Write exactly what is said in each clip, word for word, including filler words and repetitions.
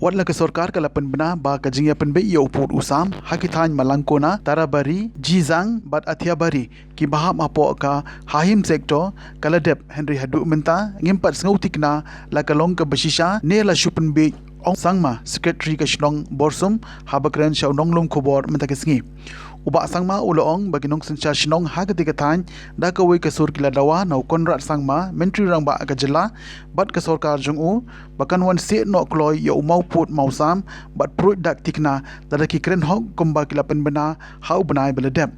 Wat la ka sorkar ka la pynbna ba ka jingïapynbeit ïa u pud u sam ha ki thaiñ Malangkona, Tarabari, Jizang bad Athiabari kiba hap hapoh ka Hahim sector ka la dep, hynrei haduh mynta ngim pat sngewthikna la ka long kaba shisha ne la shu pynbeit, ong Sangma, Secretary ka shnong Borsum, haba kren sha u nonglum khubor mynta ka sngi. U Bah Sangma u la ong ba ki nongsynshar shnong ha katei ka thaiñ da kawei ka sur ki la dawa na u Conrad Sangma, Myntri Rangbah ka jylla bad ka sorkar jong u, ba kan wan sieh noh kloi ïa u mawpud mawsam bad pruid dak thikna lada ki kren hok kumba ki la pynbna ha u bnai ba la dep.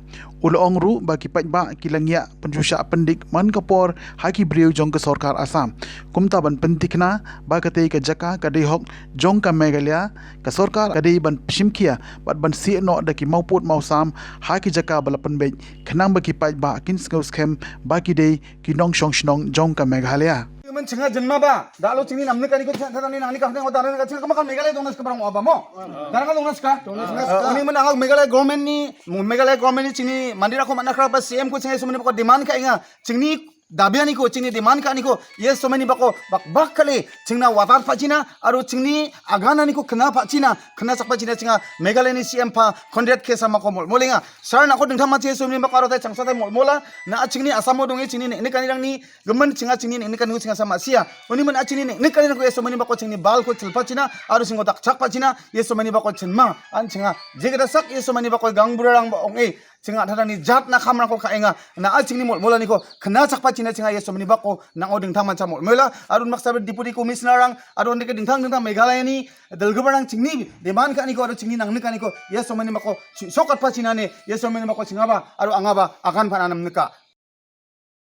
U la ong ruh ba ki paidbah ki la ngiah pynjuh shah pyndik man ka por ha ki briew jong ka sorkar Assam. Kumta ban pynthikna ba katei ka jaka ka dei hok jong ka Meghalaya, ka sorkar ka dei ban shimkhia bad ban sieh noh da ki mawpud mawsam ha ki jaka ba la pynbeit, khnang ba ki paidbah kin sngew skhem ba ki dei ki nongshong shnong jong ka Meghalaya. Mane chynga jynma ba da lo chingni namne kani ko chang thani nangni ka hne ko da ka chang ka makan Meghalaya dong nas ka barang ba mo. Da ka dong nas ka. Dong nas ka. Uni mane ang Meghalaya government ni, Meghalaya government ni chingni mandira ko mana kra ba C M ko chingni sumni ko demand ka inga chingni dabiani ko, chingni demand kani ko, ïa somanni bako bak bak kali chingna watar pachina, aru chingni aganani ko kena pachina, kena sak pachina chinga Meghalaya ni C M pa Conrad K Sangma ko mol molinga. Sar na ko dingtham machi ïa somanni bako aru tai changsa tai mol mola, na chingni Assam mo dongi chingni ne kani rang ni gemen chinga chingni ne kani ko chinga sama sia. Uni mane chingni ne kani rang ko ïa somanni bako chingni bal ko chilpa china, aru chingo dak chak pachina ïa somanni bako chinma, an chinga jigda sak ïa somanni bako gang bura rang ba ong e. Chinga thadani jat na kham rang ko ka inga na a chingni mol mola ni ko kena chak pachina chinga ïa somanni bako nang o dingthang mancha mol mola, arun maksa deputy commissioner rang, arun dike dingthang dingthang Meghalaya ni delgebarang chingni demand kani ko, aru chingni nangne kani ko ïa somanni bako sokat pachina ne ïa somanni bako chinga ba aru anga ba akan phan anam nika.